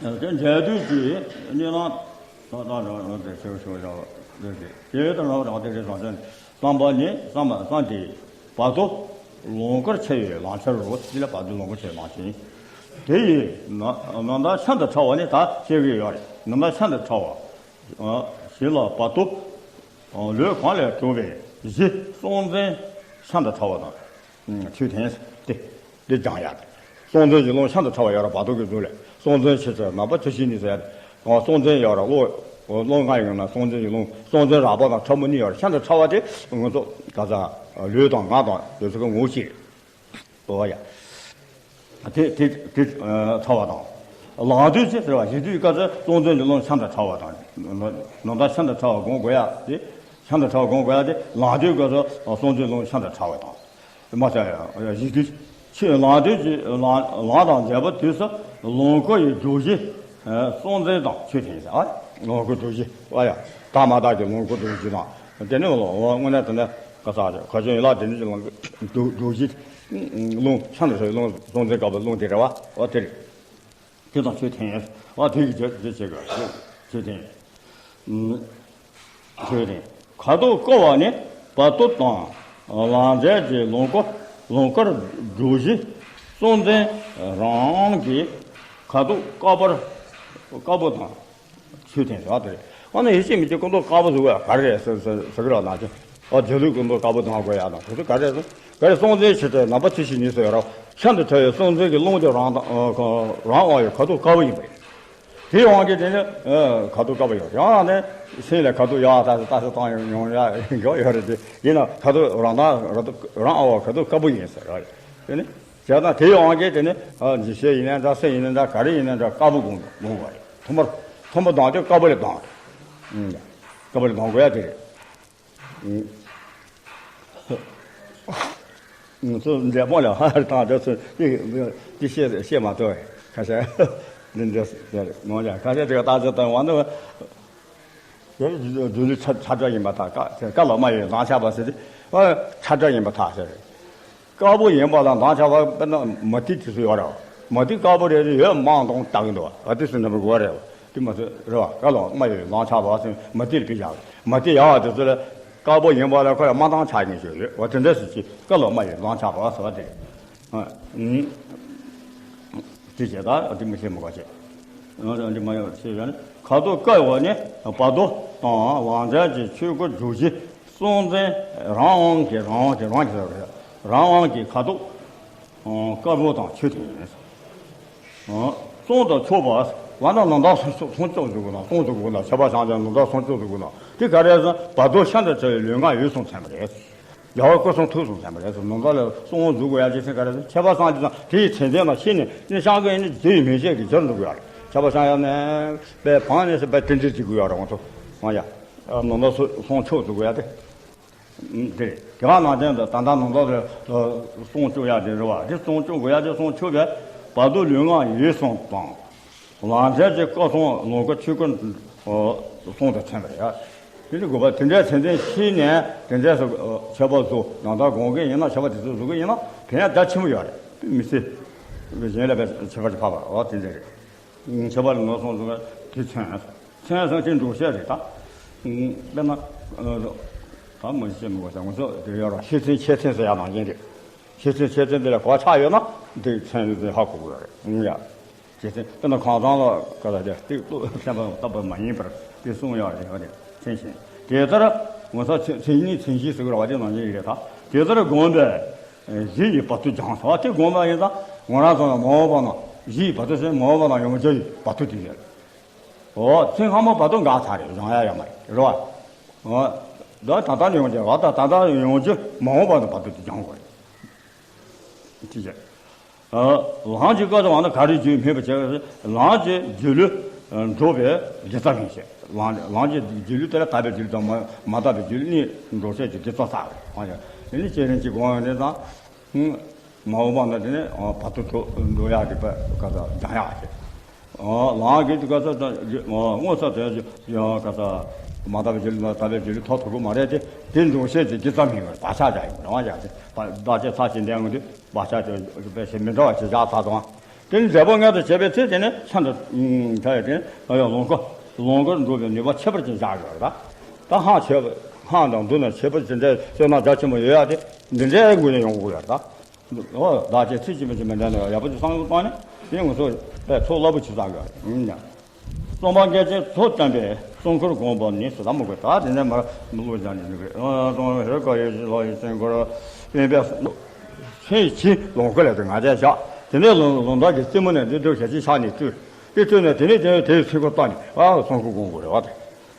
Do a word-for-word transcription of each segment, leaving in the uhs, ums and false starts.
དེ་འཇལ་དུས་ཀྱི་གཉིས་ལམ་ད་ལྟ་རང་རང་དེ་ཤེས་ཤེས་རང་དེ་དེ་དེ་དེ་རང་རང་དེ་རེད་རང་དེ་བསམ་པ་ནི་བསམ་པ་བསམ་དེ་བར་དུ་ལོངས་སྐོར་ཆེ་བའི་ལམ་ཁྱེར་རོ། དེ་ལ་བར་དུ་ལོངས་སྐོར་ཆེ་བའི་ལམ་ཁྱེར། དེ་ཡི་ནམ་ནམ་ཟླ་ཤིན་ཏུ་ཕྲ་བ་ནི་ད་ཤེས་ཀྱི་ཡོད་རེད། ནམ་ཟླ་ཤིན་ཏུ་ཕྲ་བ་ཞིག་ལ་བར་དུ་ལུས་གང་ལས་གྲུབ་པའི་གཞི་སྲོག་འཛིན་ཤིན་ཏུ་ཕྲ་བ་དང་། ཆོས་དེ་སྟེ། འདི་སྦྱང་ཡག་སྲོག་འཛིན་གྱི་རླུང་ཤིན་ཏུ་ཕྲ་བ་ཡོད་ར་བར་དོ་གི་རྫུ་ལས་སྲོག་འཛིན་ཆེ་ཆེ་ནམ་པ་ཆུ་ཤིང་ནི་ཟེར། སྲོག་འཛིན་ཡོད་ར་གློ་གློ་ལྔ་ཡོད་ན་སྲོག་འཛིན་གྱི་རླུང་སྲོག་འཛིན་རགས་པ་དང་ཕྲ་མོ་གཉིས་ཡོད་ར་ཤིན་ཏུ་ཕྲ་བ་དེ་ང་ཚོ་ག་ས་ལུས་དང་ངག་དང་དེ་ཚོ་གི་ངོ་ཤེས་རེད། ཨོ་ཡ། དེ་དེ་དེ་ཕྲ་བ་དང་། ལངས་དུས་ཅི་ཟེར་བ་གཞི་དུས་སྐབས་སུ་སྲོག་འཛིན་གྱི་རླུང་ཤིན་ཏུ་ཕྲ་བ་དང་། ནམ་ཟླ་ཤིན་ཏུ་ཕྲ་བ་སྒོམ་དགོས་ཡ་དེ། ཤིན་ཏུ་ཕྲ་བ་སྒོམ་དགོས་ཡ་དེ་ལངས་དུས་སྐབས་སུ་སྲོག་འཛིན་རླུང་ཤིན་ཏུ་ཕྲ་བ་དང་། མ་ཟད་ཡང་གཞི་དུས་ཆོས་ལངས་དུས་ཀྱི་ལངས་ལངས་དང་མཇལ་བ་དུས་སུ་ལོངས་སྐོར་ཡི་སྒྲོ་གཞི་སྲོག་འཛིན་དང་ཆོས་དེ་ཡིན་ཟེར། ཨ་ལོངས་སྐོར་སྒྲོ་གཞི་ཨ་ཡ་དག་མ་དག་གི་ལོངས་སྐོར་སྒྲོ་གཞི་དང་དེ་ནི་ལོ་དངོས་གནས་དེ་ནི་ག་ས་ག་ཅུང་ཡིན་ལ་དེ་ནི་ལོངས་སྒྲོ་གཞི་རླུང་ཤིན་ཏུ་ཕྲ་བའི་རླུང་སྲོག་འཛིན་དཀར་པོའི་རླུང་དེ་རེད་བ། ཨོ་དེ་རེད། དེ་དང་ཆོས་དེ་ཡིན། ཨོ་དེ་གི་རྒྱུ་རྒྱུ་བྱེད་དགོས་ཆོས་དེ་ཡིན། ཆོས་དེ་ཁ་དོག་དཀར་བ་ནི་བར་དོ་དང་ལམ་འབྲས་ཀྱི་ལོངས་སྐོར་ལོངས་སྐོར་སྒྲོ་གཞི་སྲོག་འཛིན་རང་དབང་གི་ཁ་དོག་དཀར་པར་དཀར་པོ་དང་ཆོས་དེ་ཟེར་བ་དེ་རེད། ཨ་ནི་ཡེ་ཤེས་མི་སྐྱེ་ཀུན་རྟོག་དཀར་པོ་ཟེར་བ་ག་རེ་རེད་ཟེར་ཟེར་ཟེར་གི་རོགས་ན་ཅི། ཨ་སྒྱུ་ལུས་ཀུན་རྟོག་དཀར་པོ་ལྡང་དགོས་ཡ་དང་དེ་ཚོ་ག་རེ་རེད་ཟེར་ག་རེ་སྲོག་འཛིན་ཕྱི་དེ་ནམ་པ་ཚེ་ཕྱི་ཉིན་སུ་ཡོད་རོགས་ཤིན་ཏུ་ཕྲ་བའི་སྲོག་འཛིན་གྱི་རླུང་གི་རང་དང་རང་དབང་ཡི་ཁ་དོག་དཀར་པོ་ཡིན་པ་རེད། དེའི་དབང་གིས་དེ་ནི་ཁ་དོག་དཀར་པོ་ཡོད་ཡང་ནི་སེམས་ལ་ཁ་དོག་ཡག་ལྟ་ས་ལྟ་ས་བཏང་ཡོང་ཡ་འགྱོ་ཡོད་རེད། དེ་ཡིན་ན་ཁ་དོག་རང་དང་རང་དབང་ཁ་དོག་དཀར་པོ་ཡིན་ཟེར་ར་རེད། དེ་ནི་བྱས་ཙང་དེའི་དབང་གིས་དེ་ནི་འཇིགས་བྱེད་ཡིན་ན་འདྲ་སེམས་ཡིན་ན་འདྲ་ག་རེ་ཡིན་ན་འདྲ་དཀར་པོ་སྒོམ་སྒོམ་དགོས་རེད། མཐོན་པོ་མཐོན་པོ་ལྡང་དུས་དཀར་པོ་ལ་ལྡང་རེད། དཀར་པོ་ལ་ལྡང་དགོས་ཡ་དེ་རེད། ང་ཚོ་འབྲས་སྤུངས་ལ་ཧ་ཧ་བཏང་འདྲ་སོང་དེ་དེ་བཤད་བཤད་མ་ཐུབ་ཁ་ཤས་འདི་འདྲ་ཟེར་མོ་ལ་ཁ་ཤས་དེ་ག་བཏང་ཚེ་བཏང་བ་ནི་དེ་སྒྱུ་ལུས་ཚ་ཚ་དྲག་ཡིན་པ་དག་ཀ་ཀ་ལ་མ་ཡིན་ལང་ཆགས་པ་ཟེར་དེ་ཚ་དྲག་ཡིན་པ་དག་ཟེར། དཀར་པོ་ཡིན་པ་ལ་འདང་ཆགས་པ་དཔེར་ན་མ་ཏི་དེ་ཚོ་ཡོད་རེད། མ་ཏི་དཀར་པོ་རེ་རེ་ཡོད་མང་དང་བཏགས་ཀྱི་འདུག་བ། དེ་ཚོ་ནམ་པར་དགོས་རེད་བ། དེ་མ་ཚོད་རེད་བ། དཀར་ལ་མ་ཡོད་ལང་ཆགས་པ་ཟེར་མ་ཏི་ལ་ཕི་བཞག་མ་ཏི་ཡག་བ་དེ་ཚོ་ལ་དཀར་པོ་ཡིན་པ་ལ་ཁོ་ལ་མ་འདང་ཆགས་ཀྱི་ཞིག་ཡོད་བ། དེ་འདྲ་ཞིག་ཅིག་དཀར་ལ་མ་ཡོད་ལང་ཆགས་པ་ཟེར་བ་དེ་རེད། དེ་བྱས་ད་དེ་མི་ཤེས་མི་དགའ་བྱས། འདི་མ་ཡོད་ཞེས་པས་ནི་ཁ་དོག་དཀར་བ་ནི་བར་དོ་དང་ལམ་འབྲས་ཀྱི་ཆོས་སྐུ་སྒྲོ་གཞི་སྲོག་འཛིན་རང་དབང་གི་རང་དབང་གི་རང་གི་རང་དབང་གི་ཁ་དོག་དཀར་པོ་དང་ཆོས་དེ་ཡིན། གསུང་དང་ཆོས་པ་བ་ན་ནམ་ཟླ་སྲུང་སྐྱོབ་ཟུག་གུ་ན་གསུང་ཟུག་གུ་ན་ཁྱད་པར་སངས་རྒྱས་ནམ་ཟླ་སྲུང་སྐྱོབ་ཟུག་གུ་ན་དེ་ག་རེ་ཟེར་བར་དོ་ཤིན་ཏུ་ཕྲ་བའི་ལུས་ངག་ཡིད་གསུམ་མཚོན་པ་རེད། རྒྱལ་བ་སྐུ་གསུང་ཐུགས་གསུམ་མཚོན་པ་རེད་ཟེར་ནམ་ཟླ་ལ་གསུང་ཟུག་གུ་ཡ་ཇི་སྲིད་ག་རེ་ཟེར་ཁྱད་པར་སངས་རྒྱས་དང་དེ་ཡི་མཚན་ལྡན་ལ་ཤེས་ནས་ནི་ཤང་གི་ནི་རྗེ་ཡི་མི་ཤེས་ཀྱི་སྦྱར་འདུག་ཡ་རེད། ཁྱད་པར་སངས་རྒྱས་ནས་པའི་བང་ནས་སུ་པའི་དྲིན་ཅི་ཅི་དགོས་ཡ་རེད་ང་ཚོ་ང་ཡ། ནང་ལ་སོ་སོང་ཆོག་འདུག་ཡ་དེ། དེ་དེ་བ་ནང་བསྟན་དུ་ད་ལྟ་ནང་ལོགས་ལ་སོང་ཆོག་ཡ་དེ་རེད་བ། དེ་སོང་ཆོག་དགོས་ཡ་དེ་སོང་ཆོག་པའི་བར་དོ་ལུས་ངག་ཡིད་གསུམ་དང་། ལམ་འབྲས་ཀྱི་སྐུ་གསུང་ལོངས་སྐུ་ཆོས་སྐུ་གསུང་དུ་མཚོན་པ་རེད་ཡ། དེ་ནི་དགོས་པ་དེ་འདྲའི་མཚན་ལྡན་ཤེས་ནས་དེ་འདྲའི་སུ་ཁྱད་པར་བཟོ་ནང་ལྟར་དགོངས་ཀྱི་ཡིན་ན་ཁྱད་པར་དེ་ཚོ་བཟོ་གི་ཡིན་ན་ཕན་ཡ་རྒྱ་ཆེན་པོ་ཡོད་རེད། དེ་མི་སྲིད་གཞན་ལ་བས་ཁྱད་པར་གྱི་འཕགས་པ་འོ་དེ་འདྲ་རེད། ཁྱད་པར་ལ་ནོར་སོང་ཟེར་བ་དེ་མཚོན། མཚོན་ཟེར་དེ་འགྲོ་བཤད་རེད་ད། དཔེར་ན། ད་མ་བཤད་མི་དགོས་ཟེར་ང་ཚོ་དེ་ཡོད་ར་ཤེས་ཚན་ཆེ་ཚན་ཟེར་ཡ་ནང་བཞིན་རེད། ཤེས་ཚན་ཆེ་ཚན་དེ་ལ་གོ་ཆག་ཡོད་ན་དེ་མཚོན་ཡོད་དེ་ཧ་གོ་དགོས་རེད་ཡ། ཤེས་ཚན་དཔེར་ན་གང་ཟག་ལ་ག་ལ་དེ་སྟེགས་གཏུག་བསྟན་པ་བཏབ་པ་མ་ཡིན་པར་དེ་གསུང་ཡོད་རེད་བ། དེ་མཚན་ཞིང་དེ་ལྟར་ང་ཚོ་མཚན་ཉིད་མཚན་གཞི་ཟེར་གི་ར་བ་དེ་ནང་བཞིན་རེད་ད། དེ་ལྟར་བསྒོམས་པས། གཞི་ཡི་བར་དོ་སྦྱངས་སོ། དེ་བསྒོམས་པ་ཡིན་ཙང་ང་རང་ཚོ་ལ་མ་འོངས་པ་ན་གཞི་ཡི་བར་དོ་ཟེར་མ་འོངས་པ་ན་ཡོང་རྒྱུ་ཡི་བར་དོ་དེ་ཡོད། འོ་ཚེ་སྔ་མ་བར་དོ་འགག་ཚར་རེད། སྦྱང་ཡ་ཡོད་མ་རེད་རེད་བ། འོ་ད་ད་ལྟ་ནས་ཡོང་རྒྱུ་བ་ད་ད་ལྟ་ཡོང་རྒྱུ་མ་འོངས་པ་ན་བར་དོ་དེ་སྦྱང་དགོས་རེད། ཅི་བྱེད། ལམ་གྱི་སྐབས་སུ་བ་ན་ག་རེ་བརྗོད་མེད་པ་བྱས། ལམ་གྱི་སྒྱུ་ལུས་འགྲོ་བའི་དགེ་རྩ་མིན་ཞེས། ལམ་ལམ་གྱི་སྒྱུ་ལུས་དེ་ལ་དག་པའི་སྒྱུ་ལུས་དང་མ་མ་དག་པའི་སྒྱུ་ལུས་གཉིས་འགྲོ་བྱེད་ཀྱི་དགེ་རྩ་བསགས་པ་རེད། དེ་ནི་བསྐྱེད་རིམ་གྱི་སྒོ་ནས་དང་། མ་འོངས་པ་ན་དེ་ནི་བར་དོ་འགྲོ་འགྲོ་ཡག་གི་དཔེ་ག་ས་སྦྱང་ཡག་ཞེས། ལམ་གྱི་དུས་ག་ས་དངོས་སུ་དེ་ཡང་ག་ས་མ་དག་པའི་སྒྱུ་ལུས་དང་དག་པའི་སྒྱུ་ལུས་ཐོབ་ཐུབ་ཀྱི་མ་རེད་དེ། དེ་འགྲོ་བྱེད་ཀྱི་དགེ་རྩ་མིན་པར་བག་ཆགས་བཞག་ཡིན་རང་བཞག་དེ་བདག་ཅེས་ཚར་ཞིང་ལྡན་ངོ་དེ་བག་ཆགས་དེ་དཔེ་ཞེ་མི་འདྲ་བ་ཞིག་བཞག་ཚར་སོང་། དེ་ནི་མཛད་པ་སྔར་དང་བྱས་པའི་ཚེ་དེ་ནི་ཆ་འདྲ་ད་ཡ་དེ་ནི་ལོངས་སྐུ་ལོངས་སྐུར་འགྲོ་བའི་ནུས་པ་ཁྱད་པར་ཅན་བཞག་ཡོད་རེད། ད་ད་སྔགས་ཆོས་སྔགས་དང་མདོ་ན་ཁྱད་པར་ཅན་དེ་སྤྱོད་ན་རྒྱ་ཆེན་པོ་ཡོད་ཡ་དེ་འདི་འདྲའི་སྒོ་ནས་ཡོང་དགོས་ཡོད་རེད། ད་འོ་བདག་ཅག་ཚེ་གཅིག་མི་ཚེ་མི་འདྲ་ནས་ཡག་པོ་ཅིག་བསམ་བློ་བཏང་ནས་དེ་ང་ཚོ་ཚོགས་རླབས་པོ་ཆེ་བསགས་དགོས་ཡིན་ཡང་། རྩོམ་པ་མཁན་ཆེན་ཐུབ་བསྟན་པའི་གསུང་མགུར་དགོངས་པ་ནི་ཟེར་ད་མི་དགོས། ད་དེ་ནས་མར་མི་ལོ་བརྒྱ་ནས་ནི་དགོས། ཨ་ཙོང་ཧེ་ཀ་ཡེ་ཤེས་ལོ་ཡི་སེང་མགུར་སྤེན་པའི་ཚེ་ཕྱི་ལོངས་སྐུ་ལས་དུ་ང་རྒྱལ་བཞག་དེ་ནས་ལོ་ལོ་ཟླ་གི་རྩེ་མོ་ནས་འདི་འདྲ་ཞལ་ཆེ་ཕྱག་ནས་བཏུད། དེ་བཏུད་ནས་དེ་ནས་དེ་དེའི་ཚིག་གོ་བཏང་ནས་ཨ་གསུང་མགུར་དགོངས་དགོས་རེད་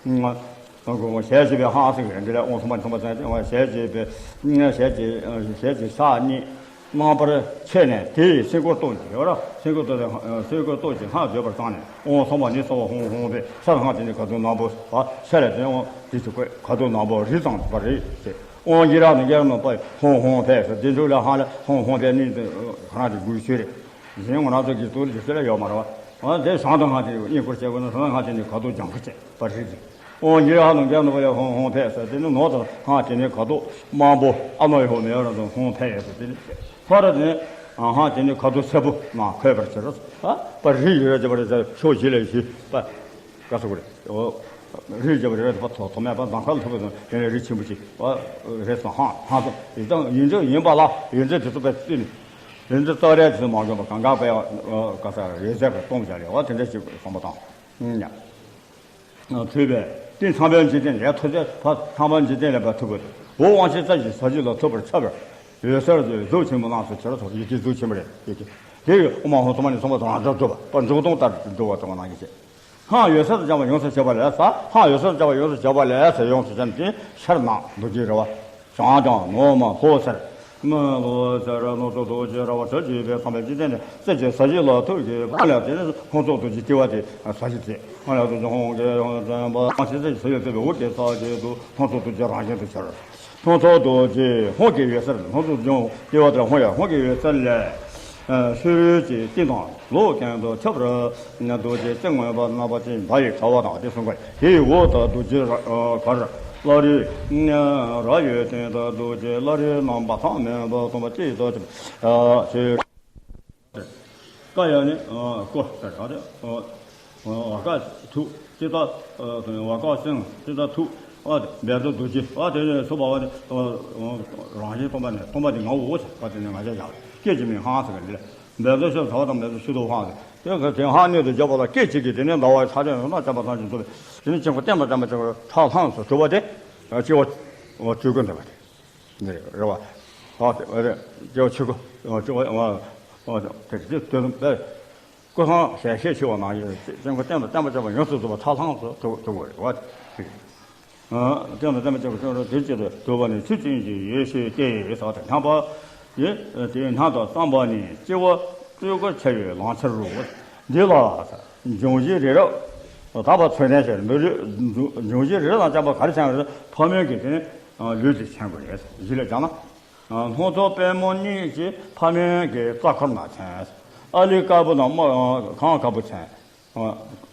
བ། དེ་གསུང་མགུར་ཞལ་བྱེད་པའི་ཧང་སང་གི་འདི་ལས་དབང་སོང་མ་ཐོན་པ་ཙམ་དེ་བ་ཞལ་བྱེད་པའི་ཞལ་བྱེད་ཞལ་བྱེད་ཕྱག་གཉིས། རྣམ་པར་ཕྱེ་ནས་དེ་ཡི་སེང་མགུར་ཏོག་ཅིག་ཡོད་ར། སེང་མགུར་ཏོག་ཅིག་སེང་མགུར་ཏོག་ཅིག་སྔགས་བརྗོད་པར་བཏང་ནས་ཨོང་སོང་བ་ནི་སོ་བ་ཧོང་ཧོང་པས་སར་སྔགས་དེ་ནི་ཁ་དོག་ནག་པོ་བ་ཤ་ལས་དེ་ཨོང་དེ་ཅིག་བཀོད་ཁ་དོག་ནག་པོ་རི་ཙམ་པ་རེད་ཟེར། ཨོང་གི་ར་ནི་རྒྱལ་ནོ་པ་ཧོང་ཧོང་ཕས་ཟེར་དེ་འདུག་ལ་ཧང་ལ་ཧོང་ཧོང་ཕས་ནི་དེ་ཁ་རང་གི་དགོས་ཤེས་རེད། གཞན་ང་རང་ཚོ་གི་ཏུ་རི་ཟེར་ལ་ཡོད་མ་རེད་བ། ཨ་དེ་ཞང་དང་སྔགས་དེ་ནི་གཉིས་སྐོར་བྱེད་དགོས་ན་ཞང་དང་སྔགས་དེ་ནི་ཁ་དོག་ལྗང་ཁུ་བྱེད་པ་རེད་ཟེར། ཨོ་ཉི་ཧ་ནང་རྒྱ་ནོ་བ་ཡ་ཧོང་ཧོང་ཕེ་ས་དེ་ནི་ནོ་དང་ཧ་དེ་ནི་ཁ་དོག་དམར་པོ་ཨ་ནོ་ཡི་ཧོ་མེ་ཡ་ར་དང་ཧོང་ཕེ་ཡ་ས་དེ་ནི་ཧ་ར་དེ་ནི་ཨ་ཧ་དེ་ནི་ཁ་དོག་སེར་པོ་ནང་འཁོད་པར་བྱེད་རོ། ཨ་པ་རི་ཡི་ར་ཅེ་པ་རི་ས་ཕྱོགས་བཞི་ལས་བཞི་པ་ག་ས་གོ་རེ། ཨོ་རི་ཅེ་པ་རི་ར་པ་ཐོ་ཐོ་མེ་པ་དང་ཁ་ལ་ཐོ་པ་དང་དེ་ནི་རི་ཆེན་པོ་ཅིག་ཨ་རེ་ས་ཧ་ཧ་ས་ཡི་དང་ཡིན་ཚོ་ཡིན་པ་ལ་ཡིན་ཚོ་དེ་ཚོ་པ་བརྩིས་ནས་ཡིན་ཚོ་ཙག་རེ་དེ་ཚོ་མ་གོ་བ་གང་ག་པ་ཡ་ག་ས་རེ་ཟེར་པ་གཏོང་བྱ་རེ་བ་དེ་འདྲ་ཞིག་བསམ་པ་དང་། ཐོས་པས། དེ་ཚངས་པའི་འཇིག་རྟེན་ལས་ཐོས་ཚད་ཕ་ཚངས་པའི་འཇིག་རྟེན་ལས་ཕ་ཐུབ་པ། འོ་དབང་ཆེན་རྩ་བཞི་ས་བཞི་ལ་ཐོབ་པར་ཁྱབ་པར་འོད་གསལ་དུ་གཟུགས་ཆེན་པོ་རྣམས་སུ་ཁྱེར་ཐོབ་ཡིད་ཀྱི་གཟུགས་ཆེན་པོ་རེད་ཡིད་ཀྱི། དེ་ཡི་དབུ་མ་ཧོ་ཚང་མ་ནི་ཚང་མ་དང་རང་སྒྲ་སྒྲུབ་པ་འཇུག་སྟངས་ལྟར་སྒྲུབ་པ་དང་ནང་བཞིན་བྱེད། སྔགས་འོད་གསལ་དུ་སྦྱང་བ་ཡོངས་སུ་བྱེད་པ་ལས་ས་སྔགས་འོད་གསལ་དུ་སྦྱང་བ་ཡོངས་སུ་བྱེད་པ་ལས་ས་ཡོངས་སུ་བྱེད་ནས་དེ་ཤར་ནང་འདུ་བགྱི་རེ་བ། བྱང་ཀྱང་ནོ་མ་ལྷོ་སར། མ་ལྷོ་སར་སྣང་ཚོགས་རྡོ་རྗེ་ར་བ་གྲུ་བཅུ་པའི་ཚངས་པའི་འཇིག་རྟེན་ནས་རྩེ་གཅིག་ས་གཞི་ལ་ཐུག་གི་ཕ་ལ་དེ་ནས་སྣང་ཚོགས་རྡོ་རྗེ་སྐྱེ་བ་དེ་ས་གཞི་དེ་ཕ་ལ་རྡོ་རྗེ་ཧོང་གི་ཧོང་བཙན་པ་ཕ་ཤི་ས་གཞི་ས་གཞི་ཐུག་པའི་འོད་དེ་ས་གཞི་དུ་སྣང་ཚོགས་རྡོ་རྗེ་རང་བཞིན་དུ་འཆར། སྣང་ཚོགས་རྡོ་རྗེ་ཧོང་གི་འོད་ཟེར་སྣང་ཚོགས་རྡོ་རྗེ་ཧོང་སྐྱེ་བ་དེ་ཧོང་ཡ་ཧོང་གི་འོད་ཟེར་ལས། ཤུལ་གྱི་སྟེང་དང་ལོགས་གྱེན་དུ་ཁྱབ་རུ་རྡོ་རྗེ་རྩེ་མངོན་པ་རྣམ་པ་ཅན་མདའ་ཡི་ཁ་བ་དང་དེ་གསུང་ག་དེའི་འོག་ཏུ་རྡོ་རྗེ་གར་བླ་རི་ར་ཡོད་སྟེང་དུ་རྡོ་རྗེ་བླ་རི་རྣམ་པ་ཚང་མེད་པ་སྟོང་པ་གཅིག་ཏུ་ཆུབ། ཀ་ཡ་ནི་ཀོ་ཟེར་ག་རེ། བ་ཀ་ཐུག་ཅི་ལྟ། བ་ཀ་སེང་ཅི་ལྟ་ཐུག་ཨ་དེ་འབད་དུ་འདུ་བྱེད་ཨ་དེ་ནས་སོ་བ་བ་ནི་རང་བཞིན་སྟོང་པ་ནས་སྟོང་པ་དེ་ངའོ་ཟེར་བ་དེ་ནས་ང་རྒྱལ་བཞག་སྐད་ཅིག་མིན་ཧང་ཟེར་ག་ལས། འབད་དུ་ཤོ་ཟ་བ་དང་འབད་དུ་ཤུ་དོ་ཧང་ཟེར་དེ་ག་དེ་ཧང་གནས་དུ་འཇོག་པ་ལ་སྐད་ཅིག་གིས་དེ་ནས་ཟླ་བ་ཚ་དྲན་རོ་ན་བྱམས་པ་ཐམས་ཅད་རྫོགས་པའི་དེ་ནས་ཆེན་པོ་བསྟན་པ་དམ་པ་ཆེན་པོ་ཁྲག་ལྷངས་སུ་གྲུབ་པ་དེ་སྐྱེ་བ་བཅུ་དགུ་འདོད་པ་དེ་འདི་རེད་བ། ཨ་དེ་སྐྱེ་བ་ཆེ་གོ་སྐྱེ་བ་དེ་དེ་དེ་དེ། ཀུན་སློང་ཞལ་ཤེས་ཆེ་བ་ནང་བཞིན་སེམས་ཁོ་བསྟན་དང་བསྟན་པ་བྱ་བ་ཡོངས་སུ་རྫོགས་པ་ཐབས་ལྷང་དུ་ཐུག་ཐུག་པ་རེད་བ། བསྟན་དང་བསྟན་པ་བྱ་བ་ཡོངས་སུ་དེ་སྤྱི་དུ་གྲུབ་པ་ནི་ཆོས་ཅན་གྱི་ཡེ་ཤེས་ཏེ་ཟག་དང་ཁྱབ་པ་ཡི་དེའི་སྣང་དང་བསམ་པ་ནི་སྐྱེ་བ་སྤྲུལ་སྐུར་འཆར་བའི་ལང་ཚར་རུ། འདི་ལ་འབྱུང་བཞི་རི་རབ་དག་པ་ཚུལ་ལྡན་ཞེས་མི་ལུས་འབྱུང་བཞི་རི་རབ་དང་བཅས་པ་ག་རེ་མཚོན་པ་རེད། ཕ་མེས་ཀྱི་དེ་ནི་ལུས་ཀྱིས་མཚོན་དགོས་རེད། གཞི་ལས་ཀྱང་ན། སྣང་ཚོགས་པད་མོ་གཉིས་ཀྱི་ཕ་མེས་ཀྱི་རྩ་འཁོར་ན་མཚོན། ཨ་ལུས་དཀར་པོ་དང་དམར་ཁམས་དཀར་པོ་མཚོན།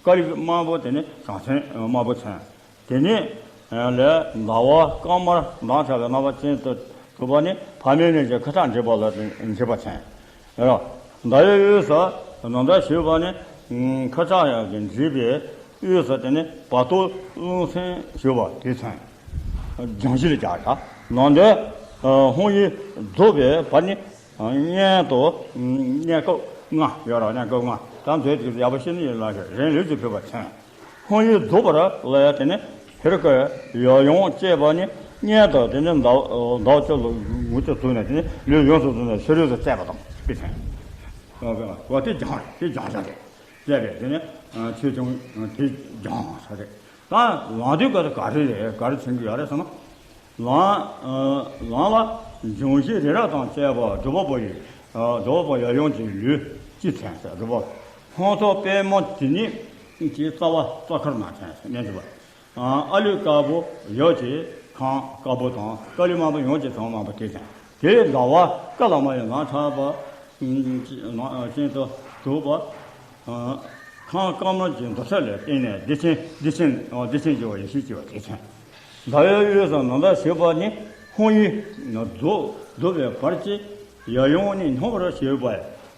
དཀར་ཡོལ་དམར་པོ་དེ་ནི་བྱང་སེམས་དམར་པོ་མཚོན། དེ་ནས་ལས་ཟླ་བ་སྐར་མར་མདངས་ཆགས་པའི་རྣམ་པ་ཅན་དུ་གྲུབ་པ་ནི་ཕ་མེས་གཉིས་ཀྱི་ཁུ་ཁྲག་འདྲེས་པ་ལ་འདྲེས་པ་མཚོན། ཟླ་བའི་དབུས་སུ་ནམ་ཟླ་བཞུགས་པ་ནི་ཁུ་ཁྲག་ཡང་གི་འདྲེས་པའི་དབུས་སུ་དེ་ནི་བ་སྟོད་རླུང་སེང་བཞུགས་པ་དེ་མཚོན། ལྗང་གཞི་ལ་སྦྱར་བྱ། ནམ་ཟླའི་ཧོང་ཡུལ་རྫོགས་པའི་བར་ནི་སྔོན་དུ་གནས་སྐབས་ལྔ་ཡོད་ར། གནས་སྐབས་ལྔ་ད་མཛོད་དེ་ཡག་པོ་ཤེས་ནི་ཡིན་ལ་རན་ལུས་ཀྱི་ཕུལ་བ་མཚོན། ཧོང་ཡུལ་རྫོགས་པར་ལ་ཡ་དེ་ནི་ཧེ་རུ་ཀ་ཡབ་ཡུམ་བཅས་པ་ནི་སྔོན་དུ་དེ་ནི་ཟླ་ཟླ་བ་བཅུ་ལ་ངུ་ཚ་བཙུགས་ནས་དེ་ནི་ལུས་ཡོངས་སུ་རྫོགས་ནས་ཕྱི་རོལ་དུ་བསྐྱལ་བ་དང་དེ་མཚོན། འོ་དེ་སྦྱང་རེད། དེ་སྦྱང་བྱ་རེད། བསྐྱལ་བས་དེ་ནི་ཆོས་སྐྱོང་དེ་སྦྱང་ས་རེད། ད་ལང་དུས་སྐབས་སུ་ག་རེ་རེད། ག་རེ་མཚོན་གྱི་ཡོད་རེད་ཟེར་ན། ལང་ལང་ལ་འབྱུང་བཞི་རི་རབ་དང་བཅས་པ་སྒྲུབ་པ་པོ་ཡི་སྒྲུབ་པ་པོ་ཡབ་ཡུམ་གྱི་ལུས་ཅི་མཚོན་ཟེར། སྒྲུབ་པ་སྣང་ཚོགས་པད་མོ་དེ་ཉིད་ཀྱི་རྩ་བ་རྩ་འཁོར་ན་མཚོན་ཟེར་ནས་འདུག་པ། ཨ་ལུས་དཀར་པོ་ཡབ་ཀྱི་ཁམས་དཀར་པོ་དང་ཀ་ལུས་དམར་པོ་ཡུམ་གྱི་ཁམས་དམར་པོ་དེ་མཚོན། དེ་ཟླ་བ་སྐར་ལ་མ་ཡི་ནང་ཆགས་པ་ཅན་དུ་གྲུབ་པ། ཁམས་དཀར་དམར་གྱི་འདུ་ཤེས་ལ་བརྟེན་ནས་བདེ་ཆེན་བདེ་ཆེན་བདེ་ཆེན་གྱི་ཡེ་ཤེས་སྐྱེ་བ་དེ་མཚོན། ཟླ་བའི་དབུས་སུ་ནམ་ཟླ་བཞུགས་པ་ནི་ཧོང་ཡུལ་རྫོགས་རྫོགས་པའི་བར་གྱི་ཡབ་ཡུམ་གཉིས་སྙོམས་པར་ཞུགས་པའི་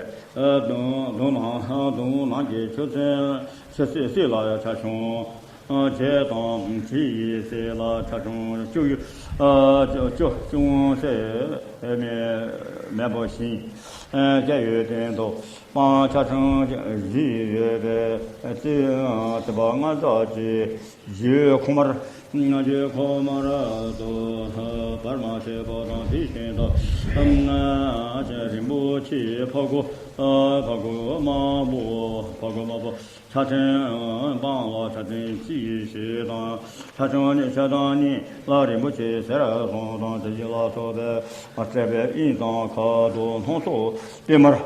པས། ཨ་དུང་དུང་ནང་དུང་ནང་གི་ཆུ་ཚན་ཆུ་སྲིད་སྲིད་ལ་ཆ་ཆུང་། ཨ་བྱེད་དང་བྱེད་ཡི་སྲིད་ལ་ཆ་ཆུང་བཅུ་ཡི། ཨ་བཅུ་བཅུ་ཆུང་སྲིད་མེ་མེ་བོ་ཤིང་། ཨ་སྐྱེ་ཡོད་སྟེང་དུ་སྤང་ཆ་ཆུང་བཞི་ཡོད་པས། རྩི་རྩི་བ་ལྔ་བཟའ་གྱི། རྒྱུད་ཁོག་དམར། རྒྱུད་ཁོག་དམར་དུ་བར་མ་ཆེན་པོ་དང་དེའི་སྟེང་དུ། རིན་པོ་ཆེའི་ཕ་གུ། ཕ་གུ་དམར་པོ། ཕ་གུ་དམར་པོ་ཆ་ཚན་སྤང་ལ་ཆ་ཚན་གཅིག་ཞེས་དང་། ཆ་ཆུང་ནི་ཆ་ཚང་གཉིས་ལ་རིན་པོ་ཆེ་ཟེར་གསུམ་དང་དེ་བཞིན་ལ་སོགས་པའི་སྤྲས་པའི་དབྱིངས་དང་ཁ་དོག་སྣ་ཚོགས་པད་དམར།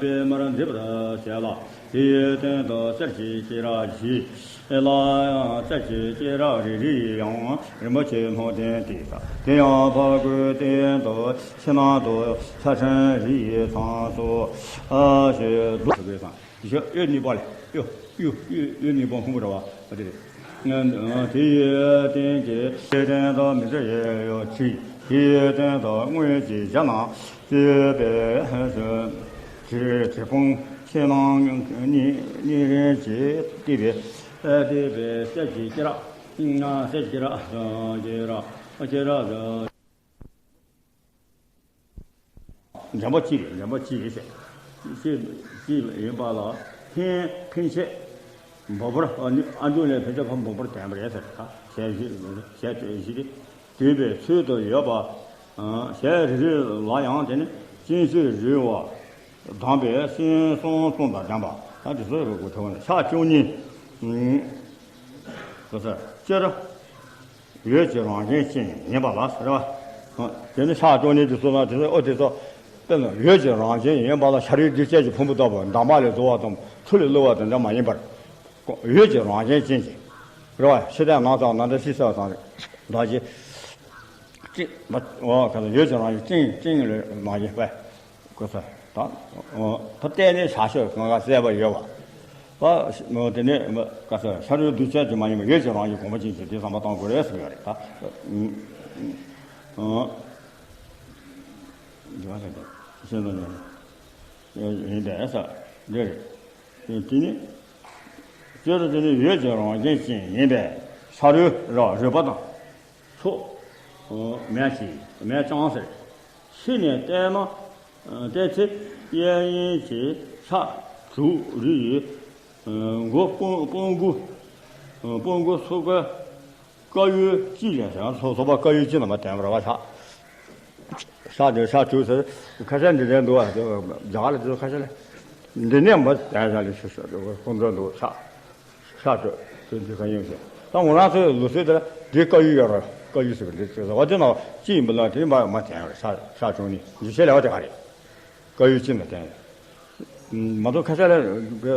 པད་དམར་འཛིན་པར་བྱེད་ལ། དེའི་སྟེང་དུ་གསེར་གྱི་སྐེ་རགས་བཞི། ལ་ཡང་གསེར་གྱི་སྐེ་རགས་རེ་རེ་ཡང་རིན་པོ་ཆེ་སྣོད་ལྡན་ཏེ། དེ་ཡང་ཕ་གུའི་སྟེང་དུ་ཕྱི་ནང་དུ་ཆ་ཚན་རེ་ཡི་མཚམས་སུ། ཨ་ཞེས་བསྡུ་དགོས་དང་། ཞེས་གཡོ་གཉིས་པ་ལས་གཡོ་གཡོ་གཡོ་གཡོ་གཉིས་པ་ཧུམ་ར་བ་དེ་རེད། དེའི་སྟེང་གི་སྐེ་སྟེང་དུ་མི་ཚེ་ཡི་གཡོ་ཆུ། དེའི་སྟེང་དུ་དངུལ་གྱི་ཞྭ་ནག་གཅོད་པའི་དྲི་དྲི་བོང་ཕྱི་ནང་གཉིས་གཉིས་རིམ་གྱིས་བཏེགས་པའི་བཏེགས་པའི་གསེར་གྱི་སྐེ་རགས། གསེར་གྱི་སྐེ་རགས་སྐེ་རགས་སྐེ་རགས། འཇམ་པོ་གཅིག་རེད། འཇམ་པོ་གཅིག་རེད་ཟེར། གཅིག་གཅིག་ཡིན་པ་ལ་ཕན་ཕན་ཆད་འབོག་པར། ཨ་ནི་ཨ་འབྱུང་ལས་ཕན་ཆད་ཕར་འབོག་པར་ལྡན་པ་རེད་ཟེར། ད་ཞལ་བཞི་ཞལ་བཞི་སྟེ། འདུས་པའི་ཚུལ་དུ་ཡོད་པ། ཞལ་རེ་རེ་ལ་ཡང་དེ་ནི་སྤྱན་ཤེལ་རིལ་བ་གདམས་པའི་སེམས་གསུམ་གསུམ་དང་ལྡན་པ། ད་འདི་ཚོ་རེ་གོ་ཐོས་ནས་ཕྱག་བཅུ་གཉིས། གོ་ས་སྤྱིར། འོད་ཀྱི་རང་བཞིན་ཅན་ཡིན་པ་ལ་ཟེར་བ། དེ་ནི་ཕྱག་བཅུ་གཉིས་དེ་ཚོ་ལ་དེ་ཚོ་ཨོ་དེ་ཚོ། དཔེར་ན་འོད་ཀྱི་རང་བཞིན་ཡིན་པ་ལ་ཤ་རུས་གདོས་བཅས་ཀྱི་ཕུང་པོ་ལྟ་བུ་འདབ་མ་ལས་བཟོ་བ་དང་ཆུ་ལས་བླུ་བ་དང་འདྲ་མ་ཡིན་པར། འོད་ཀྱི་རང་བཞིན་ཅན་གྱི། རེད་བ། ཤེས་ལྡན་ནགས་ཚལ་ནང་འདྲ་ཤེས་གསལ་བ་དང་འདྲ་ཞིག་ཅིག་མ། འོ་ག་ས་འོད་ཀྱི་རང་བཞིན་ཅན་ཅན་ལས་མ་ཡིན་པས། གོ་ས་དང་། འོ་ད་བལྟས་ནས་ཤ་ཤོད་གང་ག་གསལ་པོ་ཡོད་བ། འོ་དེ་ནས་ག་ས་ཤ་རུས་གདོས་བཅས་ཀྱི་མ་ཡིན་པ་འོད་ཀྱི་རང་བཞིན་གོང་མ་ཅན་གྱི་དེ་བསམ་པ་གཏོང་དགོས་རེད་ཟེར་ཡོད་རེད་ད། འོ། འདི་བ་ཟེར་ཏེ། ཤེས་ལྡན་ཡིན་པས་ས་འདི་རེད། དེ་ནི། སྤྱིར་དེ་ནི་འོད་ཀྱི་རང་བཞིན་ཅན་ཡིན་པས་ཤ་རུས་ར་རུས་པ་དང་། ཚོགས། མེད་ཅིང་མེད་ཀྱང་ཟེར། ཕྱི་ནས་བལྟས་ན། བལྟས་ཚེ་གཡས་གཡོན་གྱི་ཤ་དྲུག་རིགས་ཡོད། མགོ་སྤུ་སྤུ་མགོ། སྤུ་མགོ་སོ་ཀ་དཀར་ཡོལ་གཅིག་ལས་བྱུང་། སོ་སོ་པ་དཀར་ཡོལ་གཅིག་ལ་མ་བསྟན་པར་བ་ཤ། ཤ་དེ་ཤ་དྲུག་ཟེར། ཁ་ཤས་འདི་འདྲ་འདུག་བ། རྒྱ་གར་ལ་དེ་ཚོ་ཁ་ཤས་ལ། འདི་ནས་མ་བསྟན་ཤ་ལས་ཤ་ཤ་དེ་ཁོང་ཚོ་འདུག་ཤ། ཤ་དྲུག་དེ་འདི་ཁ་ཡོང་ཞིང་། ད་ང་རང་ཚོའི་ལུགས་སྲོལ་དེ་ལ་འདི་དཀར་ཡོལ་ཡོད་རེད། དཀར་ཡོལ་ཟེར་བ་འདི་ཟེར་བ་དེ་ནང་གཅིག་ཡིན་པ་ལ་དེ་མ་མ་བསྟན་རེད། ཤ་ཤ་བྱུང་ནས་འཇུ་ཤེས་ལས་བ་དེ་ག་རེད། དཀར་ཡོལ་གཅིག་མ་བསྟན་ཡོད། མ་གཏོགས་ཁ་ཤས་ལ་ག་